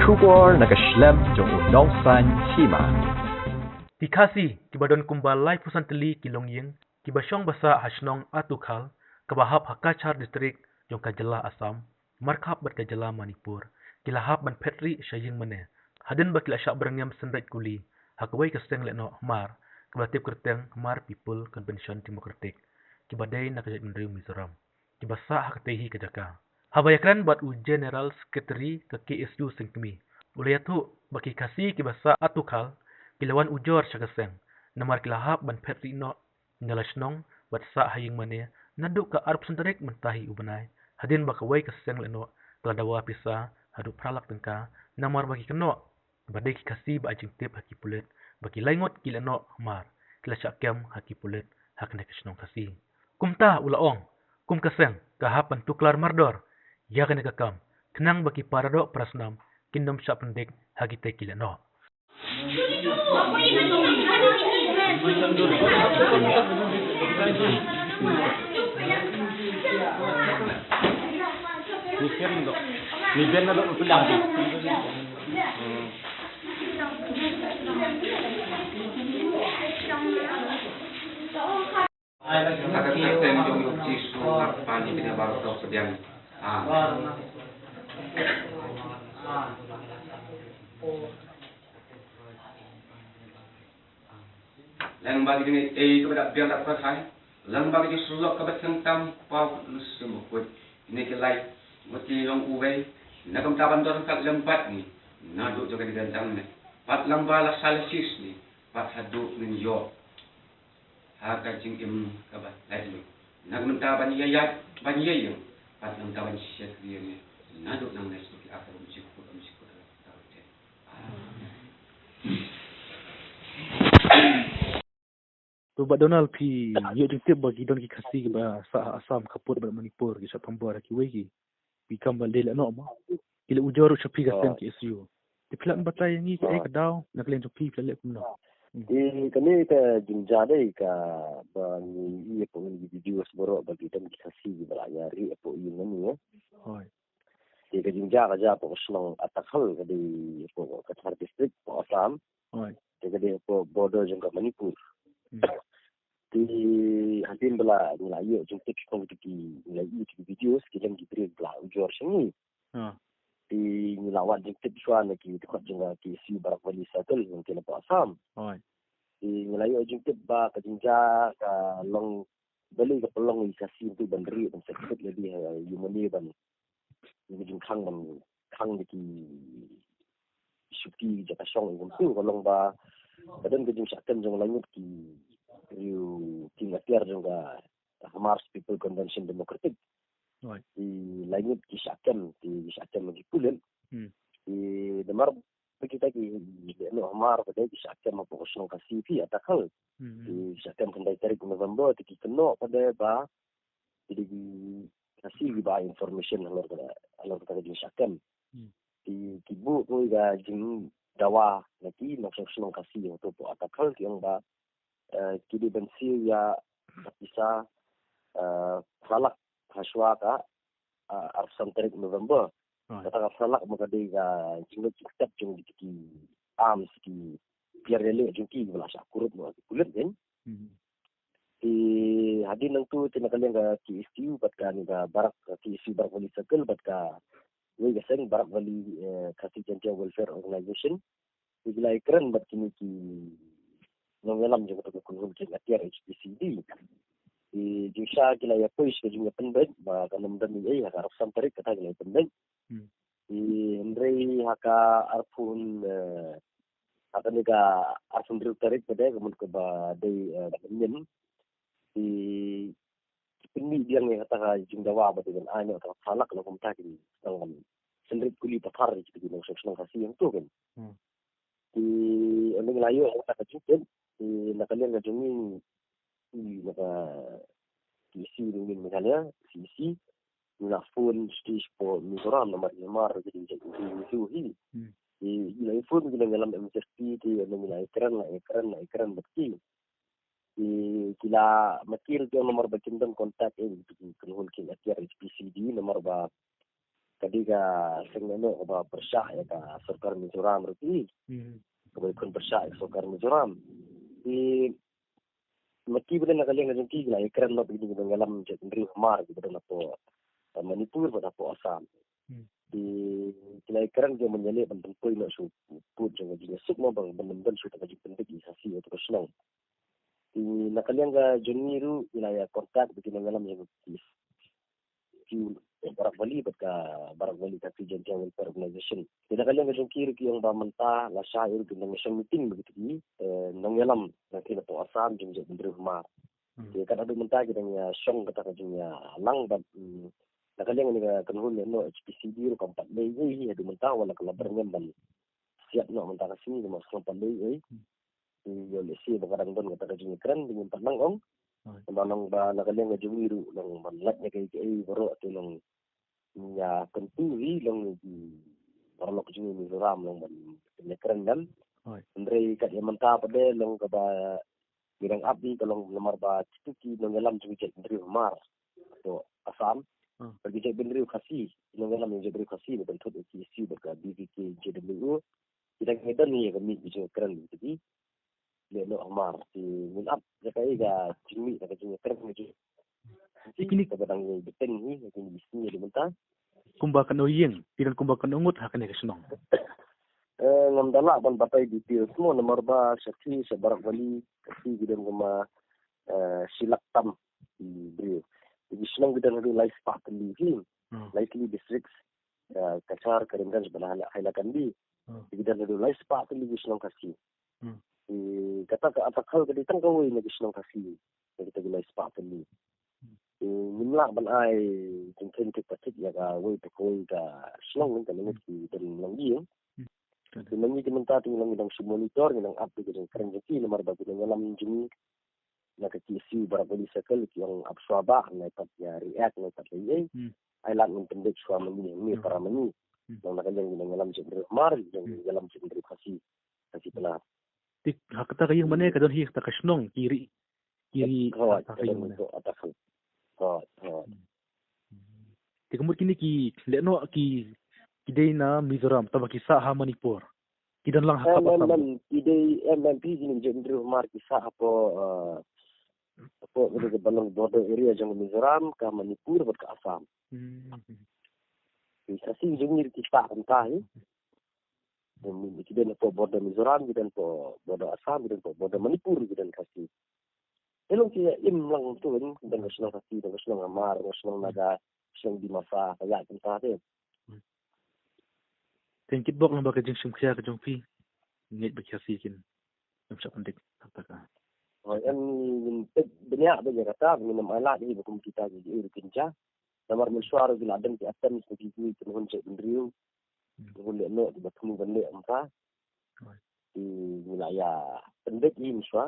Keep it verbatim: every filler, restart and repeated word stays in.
Khubor na ka shlem jong u nongsan hima. Ki Khasi kiba don kumba laiphew san tylli ki longïing kiba shong ba sah ha shnong Atukhal kaba hap ha Cachar District jong ka jylla Assam, markhap bad ka jylla Manipur, ki la hap ban phet rieh sha ïing mane hadien ba ki la shah byrngem synreit kuli ha kawei ka seng lehnoh Hmar kaba la tip kyrteng Hmar People Convention Democratic, kiba dei na ka jaitbynriew Mizoram, kiba sah ha katei hi ka jaka. Haba ïakren bad u General Secretary ka K S U Sengkmie, u la ïathuh ba ki Khasi kiba sah Atukhal ki la wan ujor sha ka seng, namar ki la hap ban phet rieh noh na la shnong bad sah ha ïing mane naduh ka arphew san tarik mynta hi u bnai, hadien ba kawei ka seng lehnoh ka la dawa pisa haduh phra lak tyngka, namar ba ki kynnoh ba dei ki Khasi ba ai jingtip ha ki pulit ba ki lai ngut ki lehnoh Hmar ki la shah kem ha ki pulit ha kane ka shnong Khasi. Kumta u la ong, kum ka seng ka hap ban tuklar mardor ïa kane ka kam, khnang ba ki para doh para snam kin ym shah pyndik ha kitei ki lehnoh. Lyngba ki jingïeit kaba dap biang dap kyrhai, lyngba ki jingsyllok kaba tyngtam, paw kut mynsiem bakhuid, kine ki lai ngut ki long uwei na ka bynta ban don ryngkat lem bad ngi naduh jong ka dei ka dang ne, pat lyngba la sah la shisngi, pat haduh ngin ïoh ha ka jingim kaba laitluid, na ka bynta ban ïaid ban ïaid, pat na ka bynta ban shakri ïa ngi naduh nangne sha ki ar tarik, ym shakut ym shakut. To Bah Donald, phi ïoh jingtip ba ki don ki Khasi kiba sah ha Assam, khappud bad Manipur, ki shah thombor ha kiwei ki, ki kam ba dei lehnoh mo, ki la ujor ruh sha phi ka seng K S U. Te phi lah ban batai ïa ngi kaei ka daw na ka liang jong phi, phi la leh kumno? Hmm. Te kane ka jingjia dei kaba ngi ïohi hapoh ki videos baroh ba ki don ki Khasi kiba la ïa rieh hapoh ïing mane. Hooid. Te ka jingjia ka jia hapoh ka shnong Atakhal, ka dei hapoh Cachar District, hapoh Assam. Hooid. Te ka dei hapoh border jong ka Manipur. Hmm. Te hadien ba la, ngi la ïoh jingtip shaphang kito ki, ngi la ïohi ki videos, ki don ki briew ba la ujor sha ngi. Ah. Te ngi la wad jingtip shuwa na ki dkhot jong ka K S U Barak Valley Circle, ngi ïa hapoh Assam. Hooid. Te ngi la ïoh jingtip ba ka jingjia ka long balei ka pynlong ïa ki Khasi ruh ban rieh ban sah kut lade ha ïing mane ban, ïa ka jingkhang ban khang da ki shuki jaka shong ïa kumtu, ka long ba ka don ka jingshah kem jong lai ngut ki riew kieng atiar jong ka Hmar People Convention Democratic. Right. Ki lai ngut ki shah kem, ki shah kem ki pulit. Hmm. Ki namar ba kita ki lehnoh Hmar ba dei ki shah kem hapoh ka shnong Khasi phi Atakhal. Hmm. Ki shah kem khyndai tarik November, te ki kynnoh pat ba ki dei ki Khasi kiba ai information halor kata, halor kata ka jingshah kem. Hmm. Ki, ki buh kawei ka jingdawa na ki nongshong shnong Khasi hato hapoh Atakhal, ki ong ba, eh, ki dei ban siew ïa ka pisa, eh, phra lak ha shuwa ka, eh, arphew san tarik November. Right. Kata ka phra lak ma ka dei ka jingnoh jingstep jong ki, ki arms, ki pliar ïaleh jong ki ba la shah kurup noh ki pulit, kan. Hmm. Te hadien nangtu te na ka liang ka K S T U bad kane ka Barak, ka K S T U Barak Valley Circle bad kawei ka seng Barak Valley, eh, Khasi Jaintia Welfare Organization. Te ki la ïakren bad kine ki nongïalam jong kata ka kynhun kieng atiar H P C D. Te jingshisha ki la ïa poi sha ka jingïapynbeit ba kan ym don ei ei ha ka arphew san tarik, kata ki la ïapynbeit. Hmm. Te hynrei ha ka arphew, eh, ha kane ka arphew hynriew tarik pat, ka mut kaba dei, eh, mynnin, te ki pynmih biang ïa kata ka jingdawa ba dei ban ai noh kata ka phra lak, la kumta ki dang ban synrit kuli pathar ïa kita ki nongshong shnong Khasi hangto, kan. Hmm. Te ynda ngi la ïoh kata ka jingtip, te na ka liang ka jong ngi, ngi na ka C E C jong ngi Meghalaya, C E C, ngi la phone stage hapoh Mizoram namar i Hmar ki dei ki dei hi. Hmm. Te ngi la phone, ngi la ïalam M H R P, te ynda ngi la ïakren, la ïakren, la ïakren bad ki. Ki, ki la matil ki ong namar ba kim don contact ei, ki kynhun kieng atiar H P C D namar ba, ka dei ka seng lehnoh kaba pyrshah ïa ka sorkar Mizoram ruh ki. Hmm. Kaba khun pyrshah ïa ka sorkar Mizoram. Ki, ma ki ba na ka liang ka jong ki, ki la ïakren noh ba ki dei ki nongïalam jaitbynriew hamar kiba don hapoh, eh, Manipur bad hapoh Assam. Hmm. Ki, ki la ïakren ki ban ïaleh ban pynpoi noh sha u pud jong ka jingïasuk mo, ban, ban, ban shu ta ka jingpynbeit ïa ka Khasi ha ka shnong. Ki, na ka liang ka jong ngi ruh, ki la ïa contact bad ki nongïalam jong ki, ki Barak Valley bad ka Barak Valley Khasi Jaintia Welfare Organization. Ki, na ka liang ka jong ki ruh ki ong ba mynta la shah ïa ruh ki nongshong meeting bad ki, eh, nongïalam na ki na poh Assam jong jaitbynriew hamar. Hmm. Ki, kat haduh mynta ki dang ïa shong kata ka jingïalang bad, mm, na ka liang kane ka kynhun lehnoh H P C D ruh kam pat leh ei ei haduh mynta, wat la ka la byrngem ban siat noh mynta ka sngi, ki ma sngewbha leh ei ei. Hmm. Ki, ïoh lehse ba ka dang don kata ka jingïakren, ki ngim pat nang ong. Hmm. Namar long ba na ka liang ka jong ngi ruh long ban lait na kaei kaei baroh te long ïa kyntu hi long ki paralok jong ngi Mizoram long ban ïakren dan. Hmm. Hynrei kat ïa mynta pat de long kaba ngi dang ap hi ka long namar ba kitu ki nongïalam jong ki jaitbynriew hamar hapoh Assam. Hmm. Bad ki jaitbynriew Khasi, ki nongïalam jong ki jaitbynriew Khasi ba kynthup ïa ki K S U bad ka B P K J W O. Ki dang ïa don ïa ka mih ka jingkren ki lehnoh hamar, ki ngin ap ïa kaei ka jingmih ka jingkren ka jing. Ki kine kaba dang ïa bteng hi ka jing bsni ïa mynta. Kumba katno ïing, ki don kumba katno ngut ha kane ka shnong? Eh, ngam da lah ban batai details mo, namar ba sha ki, sha Barak Valley Khasi ki don kumba, eh, shi lak tam ki briew. Ki shnong ki don haduh lai spah tylli hi. Hmm. Lai tylli districts, eh, Cachar, Karimganj bad Haila-, Hailakandi. Hmm. Ki don haduh lai spah tylli ki shnong Khasi. Hmm. Ki, kata ka Atakhaw ka dei tang kawei na ki shnong Khasi. Kita ki lai spah tylli. Hmm. Ki, ngim lah ban ai jingkren thik pa thik ïa kawei pa kawei ka shnong, ka lyngngoh ki don lang ïing. Hmm. Ki, ma ngi ki mynta te ngi long ngi dang shu monitor, ngi dang ap ïa ka jingkren jong ki namar ba ki nongïalam jong ngi na ka K S U Barak Valley Circle ki ong ap shuwa ba nai pat ïa react, nai pat ïa ei. Hmm. Ai lad ngin pynbeit shuwa ma ngi, ma ngi, hmm, para ma ngi. Hmm. Nang na ka liang ki nongïalam jaitbynriew hamar, ki nongïalam jaitbynriew Khasi, Khasi Pnar. Te ha kata ka ïing mane ka don hi kata ka shnong ki ri, ki ri. Hooid, ha kata ka ïing mane. Hooid, hooid. Te ka mut kine ki lehnoh ki, ki dei na Mizoram, tangba ki sah ha Manipur. Ki don lang ha kap Assam. Em, em, em, ki dei, em, em, phi, kine ki jaitbynriew hamar ki sah hapoh, eh, hapoh, kine ki ba long border area jong Mizoram, ka Manipur bad ka Assam. Hmm. Ki Khasi jong ngi ki sah kumta hi. Em, ki don hapoh border Mizoram, ki don hapoh border Assam, ki don hapoh border Manipur, ki don Khasi. Te long ki im lang tu kan, don ka shnong Khasi, don ka shnong Hamar, don ka shnong Naga, shnong Dimasa, ka ïa kumta te. Te ngi kitbok lang ba ka jingshim khia ka jong phi. Ngeit ba ki Khasi kin ym shah pyndik ha kata ka. Hooid, em, ngin peit bniah ba ïa kata, ngin ym ailad hi ba kum kita ki ïa ruh kin jia. Namar mynshuwa ruh ki la don ki attempt na ki, ki kynhun jaitbynriew. Hmm. Kynhun lehnoh kiba thmu ban leh kumta. Hooid. Ki, ngi la ïa pyndik hi mynshuwa.